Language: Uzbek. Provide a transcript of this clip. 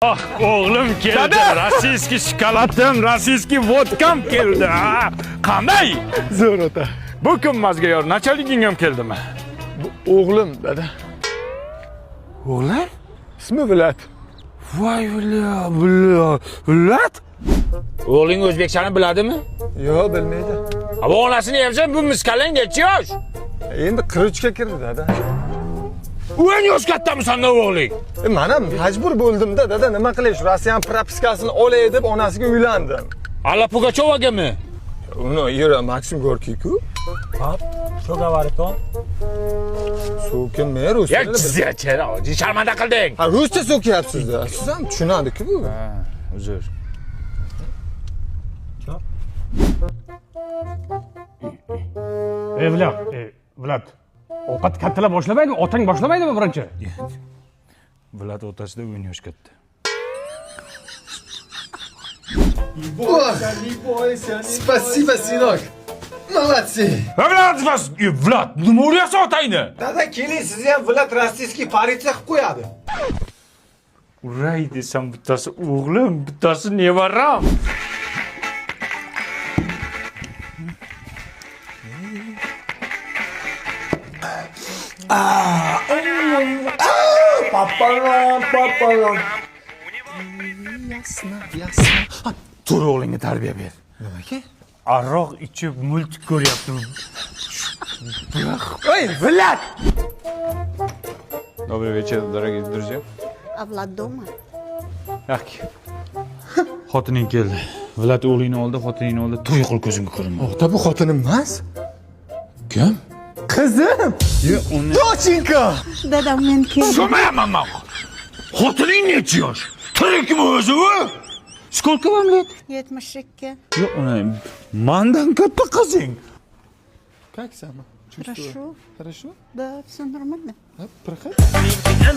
Oh, o'g'lim keldi. Rossiyskiy shokoladim, rossiyskiy vodkam keldi. Ha, qanday? Zo'r ota. Bu kim mazga yor? Nachaliging ham keldimi? Bu o'g'lim dada. O'g'lim? Ismi Vlad. Voy billa, billa. Vlad? O'g'ling o'zbekchani biladimi? Yo'q, bilmaydi. Ha, bu onasini yebsan, bu miskalang necha yosh? Endi 43 ga kirdi dada. 10 yosh kattamisan o'g'ling. Men ham majbur bo'ldim-da dada, nima qilay, shu Rossiyan propiskasini olay deb onasiga uylandim. Alla Pugachovagami? Uni yura Maksim Gorkiy-ku. Что говорит он? So'kinmay rus Ya tilini bil- jizya, sharmanda qilding. Ha, ruscha so'kyapsiz-da. Siz ham tushunadi-ku bu. Uzr. Ey Vlad, ey Vlad. Ovqat kattalar boshlamaydimi? Otang boshlamaydimi birinchi? Vlad otasida 10 yosh katta. Спасибо, сынок. Молодцы. Vlad, Vlad, nima uryapsan otangni? Dada keling, sizni ham Vlad rossiyskiy politsiya qilib qo'yadi. Uray desam bittasi o'g'lim, bittasi nevaram. Papalam, papalam. Tur o'g'lingga tarbiya ber. Nimaga? Aroq ichib multik ko'ryapti. Ey, Vlad! Добрый вечер, дорогие друзья. А Влад дома? Yaxki. Xotining keldi. Vlad o'g'lingni oldi, xotiningni oldi. To'y qil ko'zimga ko'rinma. Ota, bu xotinim emas. Kim? Qizim. Доченька! Dadam men keldim. Tushunmayapman man. Xotining necha yosh? Tirikmi o'zi u? Сколько вам лет? 72. Yo'q, uni mandan katta qizing. Как сама? Хорошо. Хорошо? Да, все нормально. Проходи. Hem